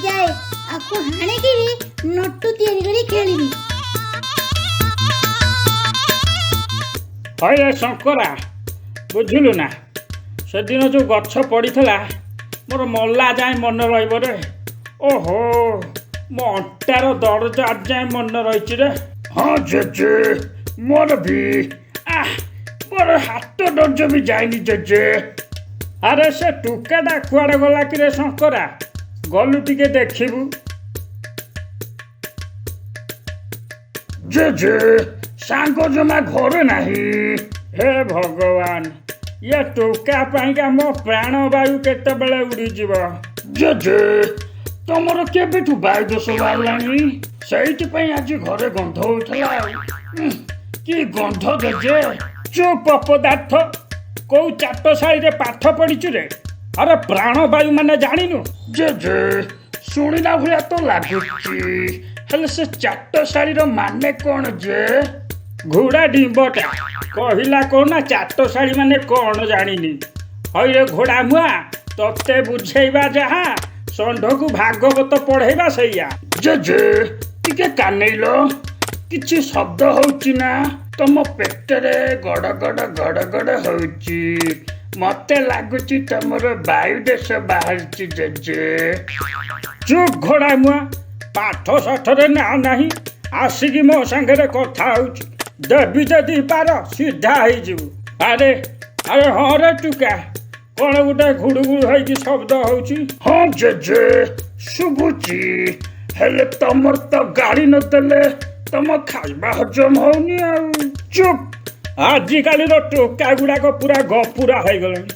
ଯାଏ ଆକୁ ହାଣିକିରି ନଟୁ ତିଆରି କରି ଖେଳିବି। ହଇରେ ଶଙ୍କରା, ବୁଝିଲୁ ନା, ସେଦିନ ଯେଉଁ ଗଛ ପଡ଼ିଥିଲା ମୋର ମଲା ଯାଏଁ ମନେ ରହିବ ରେ। ଓହୋ, ମୋ ଅଣ୍ଟାର ଦରଜ ଆଜି ଯାଏଁ ମନେ ରହିଛି ରେ। ହଁ ଜେଜେ, ମୋର ବି। ଆহ, ମୋର ହାତ ଦରଜ ବି ଯାଇନି ଜେଜେ। ଆରେ ସେ ଟୁକାଟା କୁଆଡ଼େ ଗଲା କିରେ ଶଙ୍କରା? ଗଲୁ ଟିକେ ଦେଖିବୁ। ଜେଜେ, ସାଙ୍ଗ ଜମା ଘରେ ନାହିଁ। ହେ ଭଗବାନ, ଇଏ ଟୋକା ପାଇଁକା ମୋ ପ୍ରାଣବାୟୁ କେତେବେଳେ ଉଡ଼ିଯିବ। ଜେଜେ, ତମର କେବେଠୁ ବାୟୁ ଦୋଷ ବାହାରିଲାଣି? ସେଇଥିପାଇଁ ଆଜି ଘରେ ଗନ୍ଧ ହଉଥିଲା ଆଉ। କି ଗନ୍ଧ ଜେଜେ! ଚୁପ୍ ଅପଦାର୍ଥ, କୋଉ ଚାଟଶାଳୀରେ ପାଠ ପଢିଛୁ ରେ? ଆରେ ପ୍ରାଣବାୟୁ ମାନେ ଜାଣିନୁ? ଜେଜେ, ଶୁଣିଲା ଭଳିଆ ତ ଲାଗୁଛି, ହେଲେ ସେ ଚାଟଶାଳୀର ମାନେ କଣ ଯେ? ଘୋଡ଼ା ଡିମ୍ବଟା କହିଲା କଣ ନା ଚାଟଶାଳୀ ମାନେ କଣ ଜାଣିନି। ହଇରେ ଘୋଡ଼ା ମୁଆଁ, ତତେ ବୁଝେଇବା ଯାହା ଷଣ୍ଢକୁ ଭାଗବତ ପଢେଇବା ସେଇଆ। ଜେଜେ, ଟିକେ କାନେଇଲ, କିଛି ଶବ୍ଦ ହଉଛି ନା? ତମ ପେଟରେ ଗଡ଼ ଗଡ଼ ଗଡ଼ ଗଡ଼ ହଉଛି। ମତେ ଲାଗୁଛି ତମର ବାୟୁ ଦେଶ ବାହାରିଛି ଜେଜେ। ଚୁପ୍ ଘୋଡ଼ା ମୁଆଁ, ପାଠ ସାଠରେ ନା ନାହିଁ, ଆସିକି ମୋ ସାଙ୍ଗରେ କଥା ହଉଛି। ଦେବି ଯଦି ପାର ସିଧା ହେଇଯିବୁ। ଆରେ ଆରେ ହଁ ରେ ଟୁକା, କଣ ଗୋଟେ ଘୁଡୁ ଘୁଡୁ ହେଇକି ଶବ୍ଦ ହଉଛି? ହଁ ଜେଜେ, ଶୁଭୁଛି, ହେଲେ ତମର ତ ଗାଳି ନଦେଲେ ତମ ଖାଇବା ହଜମ ହଉନି ଆଉ। ଚୁପ୍, ଆଜିକାଲିର ଟୋକା ଗୁଡାକ ପୁରା ଗପୁରା ହେଇଗଲେଣି।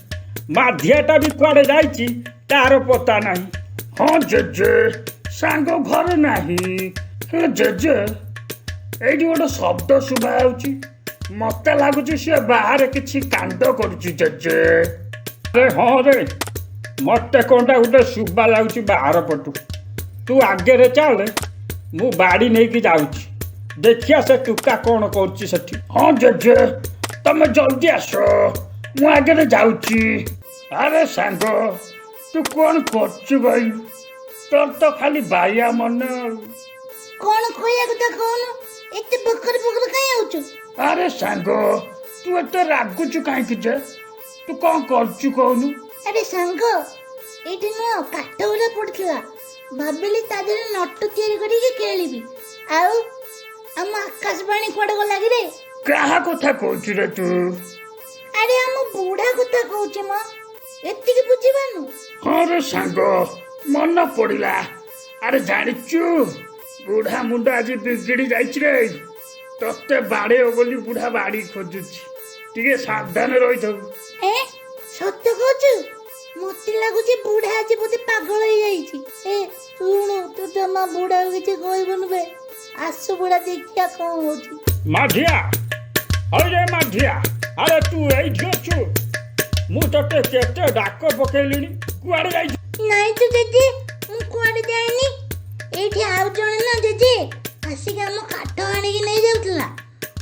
ମାଧିଆଟା ବି କୁଆଡେ ଯାଇଛି ତାର ପତା ନାହିଁ। ହଁ ଜେଜେ, ସାଙ୍ଗ ଘରେ ନାହିଁ। ହେଲେ ଜେଜେ, ଏଇଠି ଗୋଟେ ଶବ୍ଦ ଶୁଭା ଯାଉଛି, ମତେ ଲାଗୁଛି ସିଏ ବାହାରେ କିଛି କାଣ୍ଡ କରୁଛି ଜେଜେ। ଆରେ ହଁ ରେ, ମତେ କଣଟା ଗୋଟେ ଶୁଭା ଯାଉଛି ବାହାର ପଟୁ। ତୁ ଆଗରେ ଚାଲେ, ମୁଁ ବାଡ଼ି ନେଇକି ଯାଉଛି, ଦେଖିଆ ସେ ଟୁକା କଣ କରୁଛି ସେଠି। ହଁ ଜେଜେ, ତମେ ଜଲ୍ଦି ଆସ, ମୁଁ ଆଗରେ ଯାଉଛି। ଆରେ ସାଙ୍ଗ, ତୁ କଣ କରୁଛୁ ଭାଇ? ତୋର ତ ଖାଲି ବାଇଆ ମନ ଆଉ। କଣ କହିବା କଥା କହୁନୁ, ଏତେ ବକର ବକର କାଇଁ ହଉଛୁ? ଆରେ ସାଙ୍ଗ, ତୁ ଏତେ ରାଗୁଛୁ କାହିଁକି ଯେ? ତୁ କଣ କରୁଛୁ କହୁନୁ? ଆରେ ସାଙ୍ଗ, ଏଇଠି ନୁହଁ କାଠ ଗୁଡା ପଡିଥିଲା, ଭାବିଲି ତା ଦେହରେ ନଟୁ ତିଆରି କରିକି ଖେଳିବି। ଆଉ ଆମ ଆକାଶବାଣୀ କୁଆଡେ ଗଲା କିରେ? କାହା କଥା କହୁଛୁ ରେ ତୁ? ଆରେ ଆମ ବୁଢା କଥା କହୁଛି ମ, ଏତିକି ବୁଝିପାରୁନୁ? ହଁ ରେ ସାଙ୍ଗ, ମନ ପଡିଲା। ଆରେ ଜାଣିଛୁ, ବୁଢା ମୁଣ୍ଡ ଆଜି ବିଗିଡି ଯାଇଛି ରେ। ତତେ ବାଡେଇବ ବୋଲି ବୁଢା ବାଡି ଖୋଜୁଛି, ଟିକେ ସାବଧାନ ରହିଥାଉ। ଏ ସତ କହୁଛୁ? ମତେ ଲାଗୁଛି ବୁଢା ଆଜି ବୋଧେ ପାଗଳ ହେଇଯାଇଛି। ଏ ଶୁଣୁ, ତୁ ଜମା ବୁଢାକୁ କିଛି କହିବୁନୁ ବେ। ଆସୁ ବୁଢା, ଦେଖିଆ କଣ ହଉଛି। ମାଧିଆ, ହଇରେ ମାଧିଆ, ଆରେ ତୁ ଏଇଠି ଅଛୁ? ମୁଁ ତତେ କେତେ ଡାକ ପକେଇଲିଣି, କୁଆଡେ ଯାଇଛୁ? ନାଇଁ ତ ଜେଜେ, ମୁଁ କୁଆଡେ ଯାଇନି। ଏଇଠି ଆଉ ଜଣେ ନା ଜେଜେ ଆସିକି ଆମ କାଠ ଆଣିକି ନେଇଯାଉଥିଲା,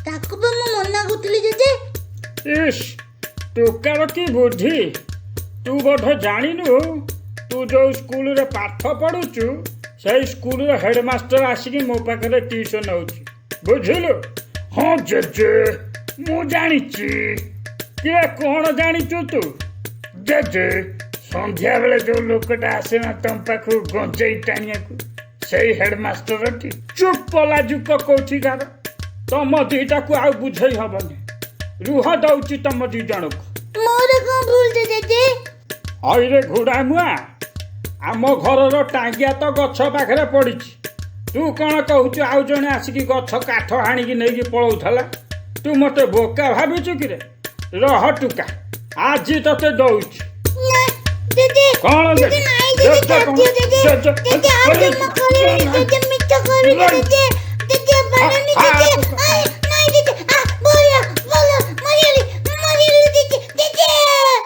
ତାକୁ ବା ମୁଁ ମନା କରୁଥିଲି ଜେଜେ। ଇସ୍, ଟୋକାର କି ବୁଦ୍ଧି! ତୁ ବୋଧେ ଜାଣିନୁ, ତୁ ଯୋଉ ସ୍କୁଲରେ ପାଠ ପଢୁଛୁ ସେଇ ସ୍କୁଲର ହେଡମାଷ୍ଟର ଆସିକି ମୋ ପାଖରେ ଟିଉସନ ହଉଛି, ବୁଝିଲୁ? ହଁ ଜେଜେ, ମୁଁ ଜାଣିଛି। କିଏ କଣ ଜାଣିଛୁ ତୁ? ଜେଜେ, ସନ୍ଧ୍ୟାବେଳେ ଯୋଉ ଲୋକଟା ଆସେ ନା ତମ ପାଖକୁ ଗଞ୍ଜେଇ ଟାଣିବାକୁ, ସେଇ ହେଡମାଷ୍ଟରଟି। ଚୁପ୍ ପଲାଯୁକ କୋଉଠିକାର, ତମ ଦିଟାକୁ ଆଉ ବୁଝେଇ ହବନି। ରୁହ, ଦଉଛି ତମ ଦି ଜଣକୁ। ମୋର କଣ ଭୁଲ ଯେ ଜେଜେ? ହଇରେ ଘୋଡ଼ା ମୁଆଁ, ଆମ ଘରର ଟାଙ୍ଗିଆ ତ ଗଛ ପାଖରେ ପଡ଼ିଛି, ତୁ କଣ କହୁଛୁ ଆଉ ଜଣେ ଆସିକି ଗଛ କାଠ ହାଣିକି ନେଇକି ପଳଉଥିଲା? ତୁ ମତେ ବୋକା ଭାବୁଛୁ କିରେ? ରହ ଟୁକା, ଆଜି ତତେ ଦଉଛି। ନା ଜେଜେ, କଣ ଜେଜେ ଜେଜେ? ନାଇଁ ଜେଜେ, ଜେଜେ କଣ? ଛାଡ଼ି ଦିଅ ଜେଜେ। ଜେଜେ, ଜେଜେ, ଆଉ ଆରେ, ଜମା କରିବିନି ନା, ଜେଜେ, ମିଛ କହିବିନି ନାଇଁ। ଜେଜେ। ଜେଜେ, ବାଡ଼ାନି ଆ, ଜେଜେ। ଟୁକା। ଆଏ,